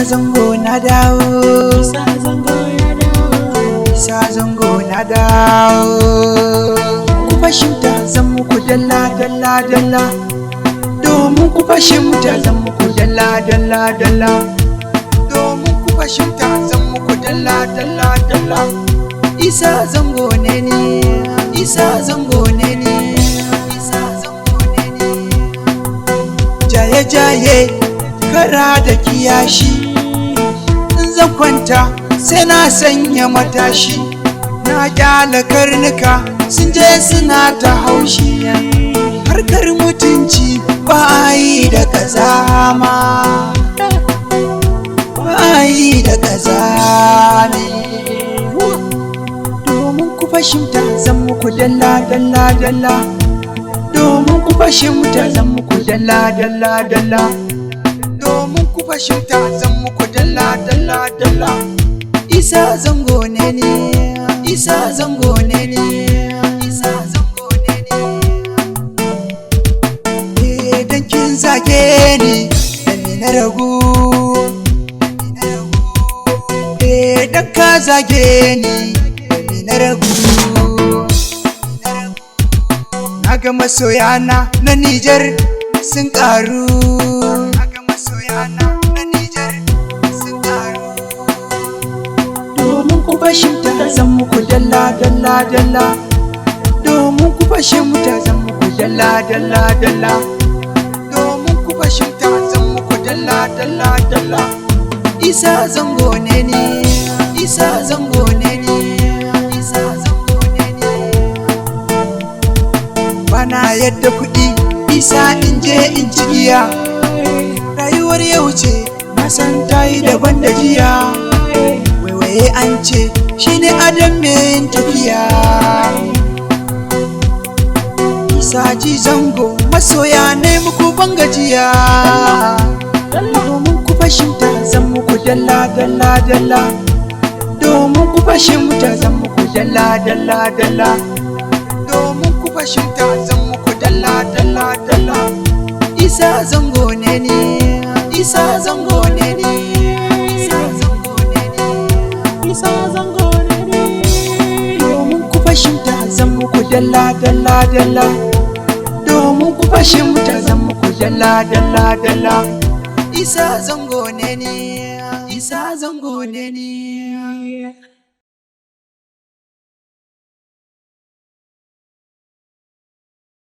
Zango na dawo. Isa Zango ya dawo. Isa Zango na dawo. Ku fahimta zan muku dalla dalla dalla. Domin ku fahimta zan muku dalla dalla dalla. Domin ku fahimta zan muku dalla dalla dalla. Isa Zango ne ni. Isa Zango ne ni. Isa Zango ne ni. Jaye jaye kara da kiyashi. In zan kwanta sai na sanya matashi. Na kyala karnuka sun je suna ta haushi. Harkar mutunci ba a yi da kazama, ba a yi da kazami. Domin ku fahimta zan muku dalla dalla dalla. Domin ku fahimta zan muku dalla dalla dalla. Domin ku fahimta zan muku dalla dalla dalla. Isa Zango ne ni. Isa Zango ne ni. Isa Zango ne ni. Eh, dan kin zage ni dan ni na ragu. Eh, dan ka zage ni dan ni na ragu. Na ga masoyana na Nijar sun karu. Na ga masoyana na Nijar sun karu. Domin ku fahimta zan muku dalla dalla dalla. Domin ku fahimta zan muku dalla dalla dalla. Domin ku fahimta zan muku dalla dalla dalla. Isa Zango ne ni. Isa Zango ne ni. Isa Zango ne ni. Bana yadda kuɗi Isa in je in ci giya. Rayuwar yau ce na san ta yi daban da jiya. Waiwaye an ce shine adam mai tafiya. Isa ji Zango masoya ne muku ban gajiya. Domin ku fahimta zan muku dalla dalla dalla. Domin ku fahimta zan muku dalla dalla dalla. Domin ku fahimta zan muku dalla dalla dalla. Isa Zango ne ni. Isa Zango ne ni. Isa Zango ne ni. Isa Zango ne ni. Domin ku fahimta zan muku dalla dalla dalla. Domin ku fahimta zan muku dalla dalla dalla. Isa Zango ne ni. Isa Zango ne ni.